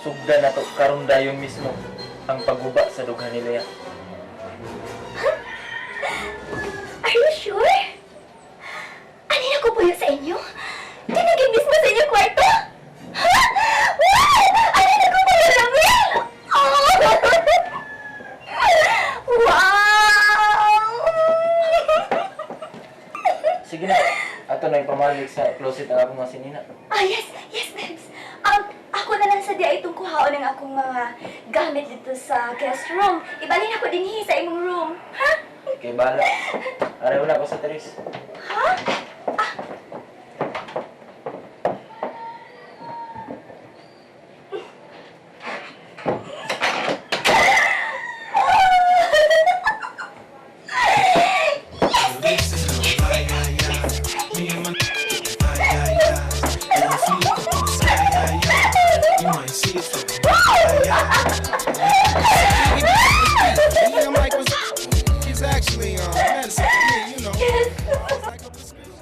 Sugda na to karon dayon mismo ang pagguba sa dughan ni Lea. Are you sure? Ano na ko puyo sa inyo? Tinagin mismo sa inyong kwarto? Ha? Wow! Ano na ko puyo, Ramil? Oh! Wow! Sige na, ato na ipamalik sa closet ang akong mga sinina. Ah, yes! Yes, babes! Ako na lang sa diya itong kuhaon ng akong mga gamit dito sa guest room. Ibalhin ako dinhi sa imong room. Ha? Kay bala. Aray una ko sa teres. Ha? Ah. You might see it from Me and Mike was he's actually medicine for me. It's like a prescription.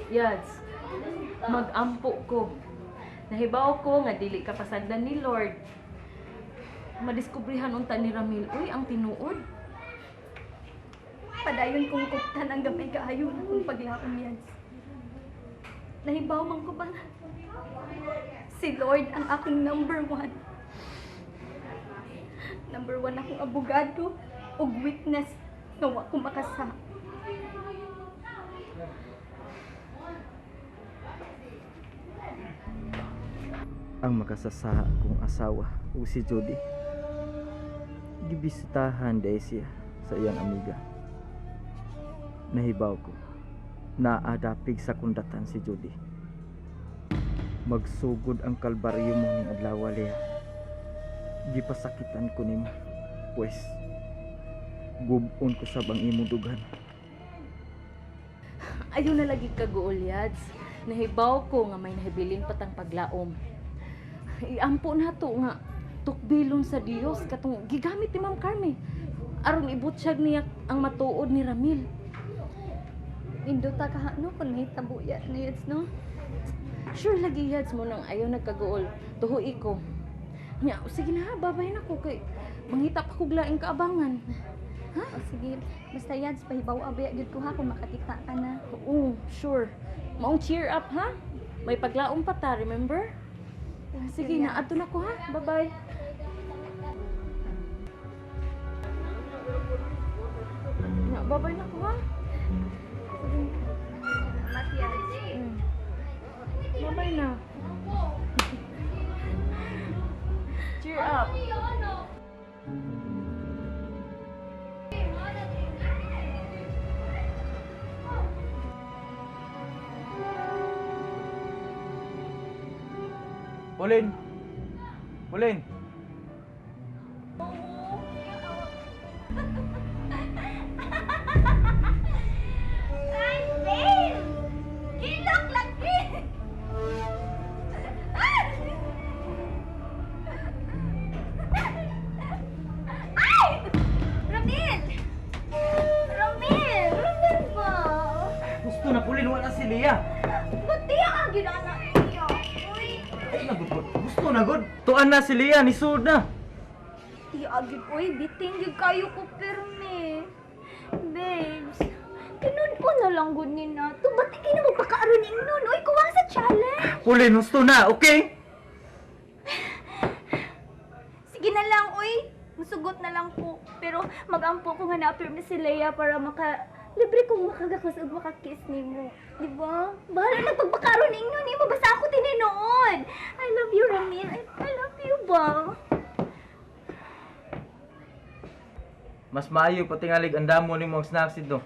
Yads, magampo ko. Nahibaw ko nga dili ka pasagdan ni Lord. Madiskubrihan unta ni Ramil, uy, ang tinuod. Padayon kong kuptan ang gamay kaayo na kong paglaom yan. Nahibaw man ko ba nga si Lord ang akong number one. Number one akong abogado ug witness nga wa ko makasa. Ang makasasaha kong asawa ug si Judy. Gibisitahan dahil siya sa iyang amiga. Nahibaw ko, naadapig sa kundatan si Judy. Magsugod ang kalbaryo mo ning adlaw, Lea. Gipasakitan ko nimo. Pues, gubon ko sab ang imong dughan. Ayaw na lagi kaguol, Yads. Nahibaw ko nga may nahibilin patang paglaom. Iampo na to nga tukbilon sa Dios katong gigamit ni Ma'am Carme. Aron ibutsyag niya ang matuod ni Ramil. Indota ka no kung mahitabo ya na yads no. Sure lagi Yads mo nang ayaw nagkaguol. Tuhoy ko. Nya, sige na ha, babay na ko kay mangita pa kog laing kaabangan. O sige, basta yads pahibaw abaya gyud ko ha kung makakita ka na. Oo, sure. Maong cheer up ha. May paglaom pa ta, remember? Thank you, Sige na, Yads. adto na ko ha. Bye-bye. Na, bye-bye na ko ha. Salamat yads. Bye-bye na. Cheer up. Pauline! Pauline! Ay, babe! Gilok lagi! Ay! Ramil! Ramil! Ramil ba? Gusto na, Pauline, wala si Lea. Ba't di ang ginana niya? Uy! Ay, na, good, good. Gusto na, good. Tuan na si Lea, nisud na. Di agad, uy, biting gyud kayo ko pirmi. Babes, tinun-o na lang gud ni nato. Ba't di kayo na magpakaaron ingnon? Uy, kuha sa challenge. Pauline, gusto na, okay? Sige na lang, uy. Musugot na lang po. Pero magampo ko nga na-affirm si Leia para maka libre kong makagakos ug makakiss nimo. Di ba? Bahala na pagpakaroon ninyo nimo basta ako tininoon. I love you, Ramil. I love you ba? Mas maayo patingalig ang damo nimo ang snacks dito.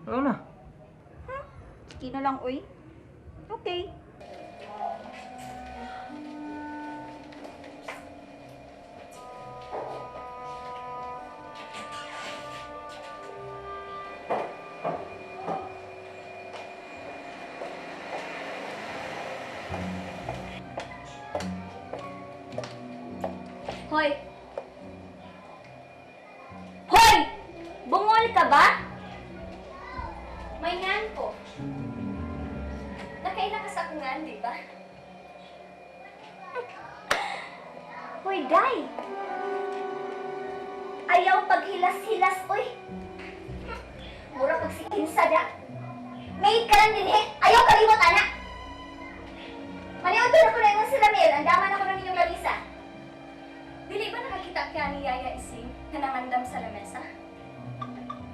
Ano na? Sige na lang, uy. Okay. Hoy! Hoy! Bungol ka ba? May ngan ko. Nakaila ka sa akungan, di ba? Day. Ayaw paghilas-hilas, oy. Mura pag si Kinsa da. Maid ka lang dinhi. Ayaw kalimot, ana. Maniudto na ko na ingon sila, Mel. Ang daman ako ng inyong lamisa. Dili ba nakakita ka ni Yaya Ising na nangandam sa lamesa?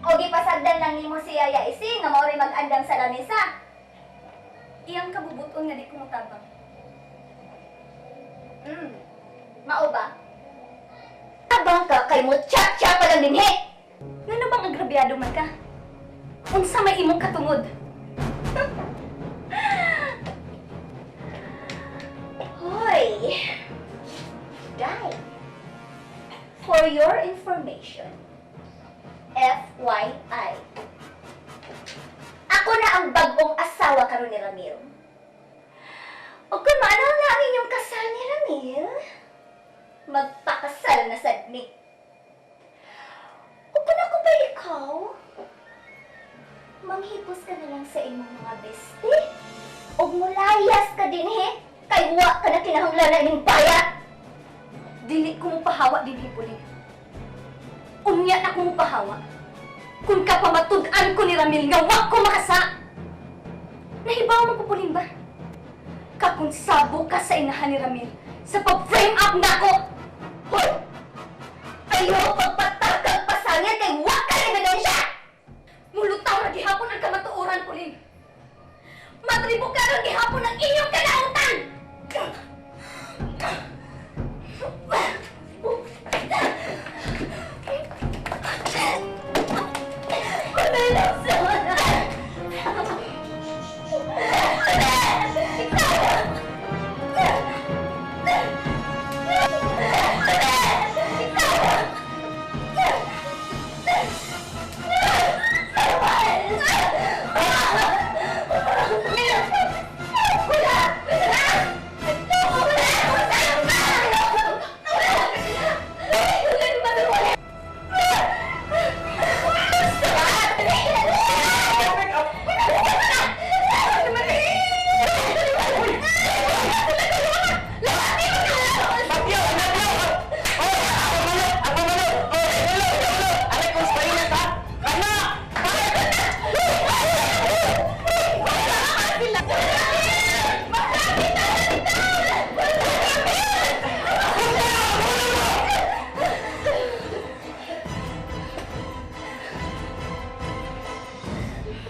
O gipasagdan lang nimo si Yaya Ising nga mao'y mag-andam sa lamisa. Iyang kabubuton nga di ko mutabang. Mao ba? Tabang ka kay mo chat-chat pa lang dinhi. Ngano bang agrabyado man ka? Unsa may imong katungod? Hoy! Day. For your information, FYI. Ako na ang bagong asawa karon ni Ramil. O kung maano na ang inyong kasal ni Ramil, magpakasal na sad mi. O kung ako ba ikaw, manghipos ka na lang sa imong mga bestie. Og mulayas ka dinhi, kay wa ka na kinahanglan na ining bayat. Dili ko mupahawa dinhi Pauline. Unya na ko mupahawa. Kung kapamatud-an ko ni Ramil nga wa ko makasa. Nahibaw man ko Pauline ba? Kakonsabo ka sa inahan ni Ramil sa pag-frame up nako. Hoy! Ayaw pagpatakag pasangil kay wa ka na ebidensya! Mulutaw ra gihapon ang kamatuoran, Pauline. Matribukaron gihapon ang inyong kalautan.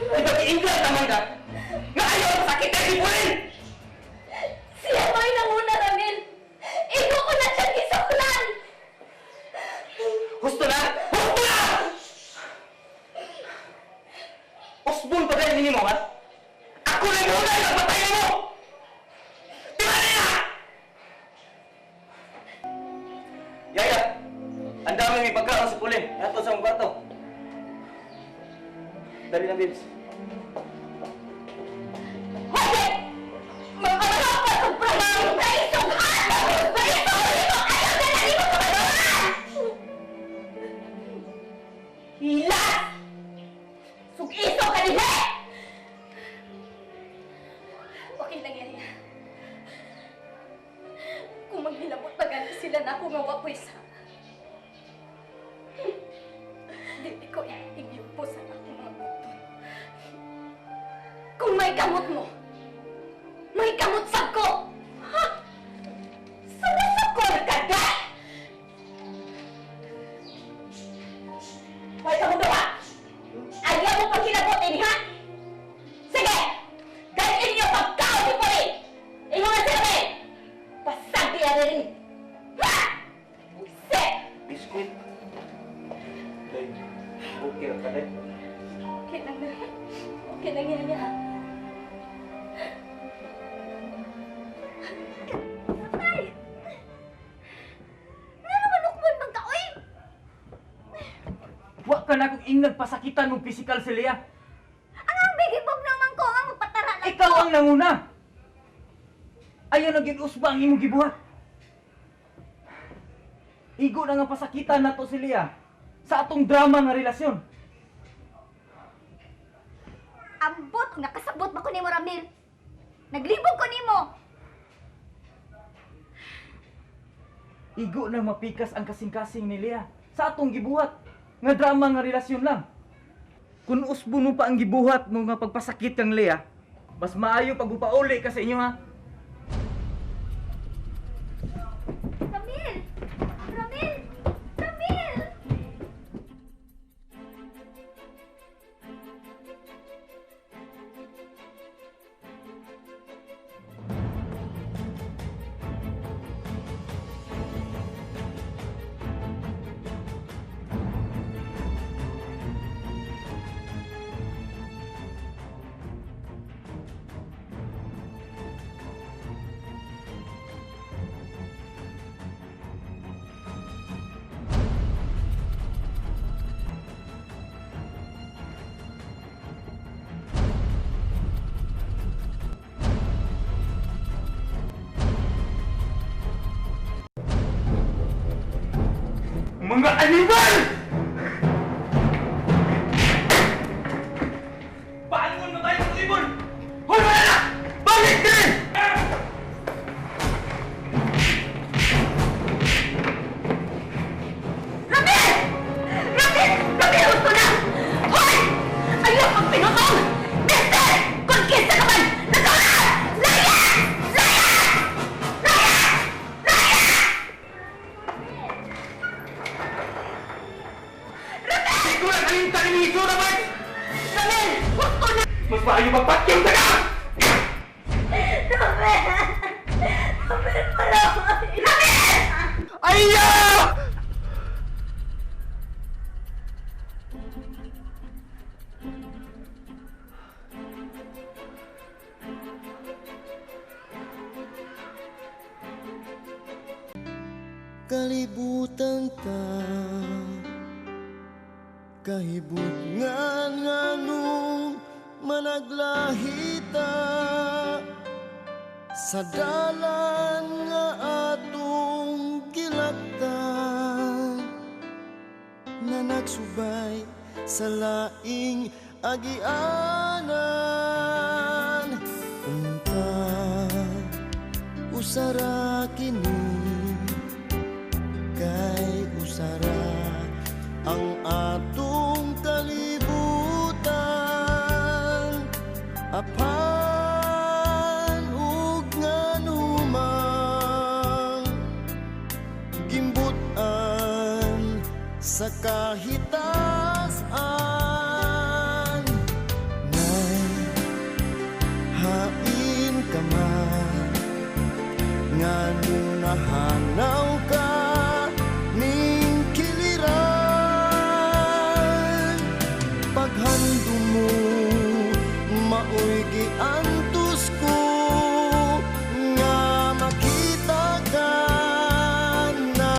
Di ba giinglan naman ka? Nga ayaw sakit si Pauline! Siya ba'y nanguna, Ramil? Ikaw ko na siyang isuklan! Husto na! Husto na! Usbon pa dahil ninyo mo, ha? Ako na muna yung nagpatay mo! Di ba niya? Yaya, ang dami may pagkaon si Pauline. Nato sa mong kwarto. Dali na, babes. Hoy! Mga kapatid kong praning na isuklan! Ayaw na na imo kamatuoran! Hilas! Sugiso ka nila! Okay lang yan. Kung maghilabot pa gani sila na ako nga wapoy sa... Dili ko iigyupo sa akong mga buton. Kung may kamot mo, may kamot sab ko! Ha? Sumasakol ka da! May kamot ha? Ayaw mo pang hilabutin, ha? Sige! Dalhin niyo pagkaon ni Pauline! Ingon na sila eh! Pasag na rin! Ha! Buset! Biskuit. Day, okay ra ka, day. Okay lang na. Okay lang yan, ya. Ay! Nga naman ukmon man ka, oy! Wa ka na kung ingag pasakitan mong physical si Leah. Ang ang bigibog naman ko ang magpatara lang Ikaw ko. ang nanguna. Ayaw na gyud usba ang imong gibuhat. Igo na nga pasakitan nato si Leah sa atong drama nga relasyon. Ambot, nakasabot ba ko nimo Ramil? Naglibog ko nimo. Igo nang mapikas ang kasing-kasing ni Lea sa atong gibuhat nga drama nga relasyon lang. Kung usbo mo pa ang gibuhat mo nga pagpasakit kang Lea, mas maayo pag upauli ka sa inyo ha. Ramil! Ramil! Ramil! Mga animal! Paano na tayo ng ibon? Hoy, wala na! Balik din! Ramil! Ramil! Ramil, husto na! Hoy! Ayaw kang pinutong! Mister! Kung kinsa ka man! Nakaw na! Laya! Laya! Laya! Hindi ko na kalimtan ni itsura, Mark! Ramil! Husto na! Mas maayo magpatyong na ka! Ramil! Ramil, pala! Ramil! Ayaw! Kalibutan ta Kahibutngan nganong managlahita sa dalan nga atong gilaktan na nagsubay sa laing agianan. Unta usara kini kay usara ang atong kalibutan, apan ug nganumang gimbut-an sa kahitang.